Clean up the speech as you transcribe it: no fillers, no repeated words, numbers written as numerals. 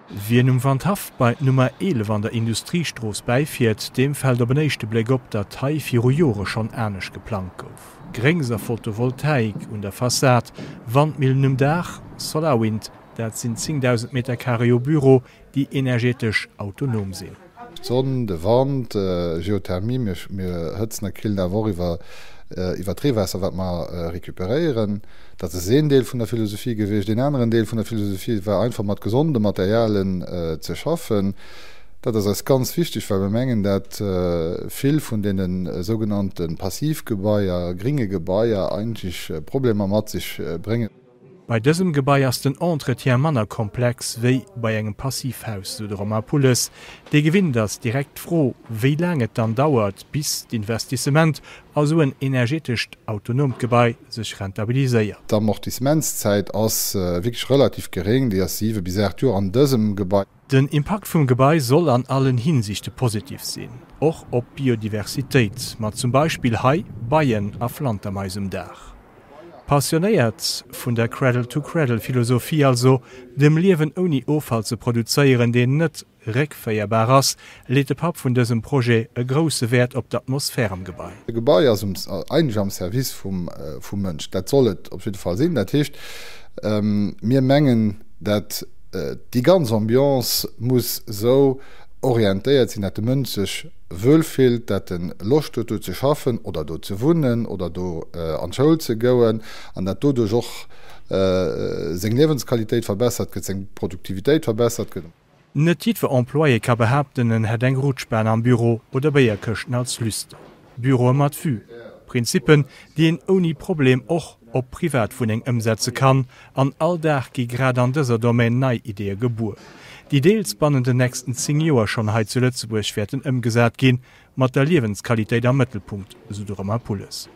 Wien um Wandhaff bei d'Nummer 11 an der Industriestrooss bäifiert, deem fält op en éischte Bléck op, datt hei viru Jore schonn anescht geplangt gouf. Gréngs a Photovoltaik un der Fassad, Wandmillen um Daach, SolarWind, dat sinn 10.000 Meter Carré u Büro, déi energetesch autonom sinn. D'Sonn, de Wand, Geothermie, mir hëtzen a killen awer och iwwer iwwer d'Reewaasser, wat mer recuperéieren. Dat ass een Deel vun der Philosophie gewiescht. Een aneren Deel vun der Philosophie war einfach mat gesonde Materialen ze schaffen. Dat ass eis ganz wichteg, well mir mengen, dat vill vun deene sougenannte Passivgebaier, gringe Gebaier eigentlech Problemer mat sech bréngen. Bei dësem Gebai ass den Entretien manner komplex wéi bei engem Passivhaus, sou de Romain Pulles, dee gewinnt ass, direkt d'Fro, wéi laang et dann dauert, bis d'Investissement a sou en energetescht autonoomt Gebai sech rentabiliséiert. D'Amortissementszäit ass wierklech relativ geréng, déi ass 7 bis 8 Joer an dësem Gebai. Den Impakt vum Gebai soll an allen Hinsichte positiv sinn, och op d'Biodiversitéit, mat zum Beispill hei Beien a Flantermais um Daach. Passionéiert vun der Cradle-to-Cradle-Philosophie, also dem Liewen ouni Offall ze produzéieren, deen net réckféierbar ass, leet de Papp vun dësem Projet e grousse Wäert op d'Atmosphär am Gebai. E Gebai ass eigentlech am Service vum Mënsch. Dat soll et op jidde Fall sinn. Dat heescht, mir mengen, dat déi ganz Ambiance muss esou orientéiert sinn, dat de Mënsch sech wuel fillt, dat en Loscht huet do ze schaffen oder do ze wunnen oder do an d'Schoul ze gouen an dat doduerch och seng Liewensqualitéit verbessert gëtt, seng Produktivitéit verbessert gëtt. Net jiddwer Employé ka behaapten, en hätt eng Rutschban am Büro oder Béierkëschten als Lüster. Büroe mat Vue, Prinzippen, déi een ouni Problem och op Privatwunneng ëmsetze kann. An all Dag gi grad an dëser Domaine nei Ideeë gebuer, déi deels bannen den nächsten 10 Joer schonn hei zu Lëtzebuerg wäerten ëmgesat ginn, mat der Liewensqualitéit am Mëttelpunkt, esou de Romain Pulles.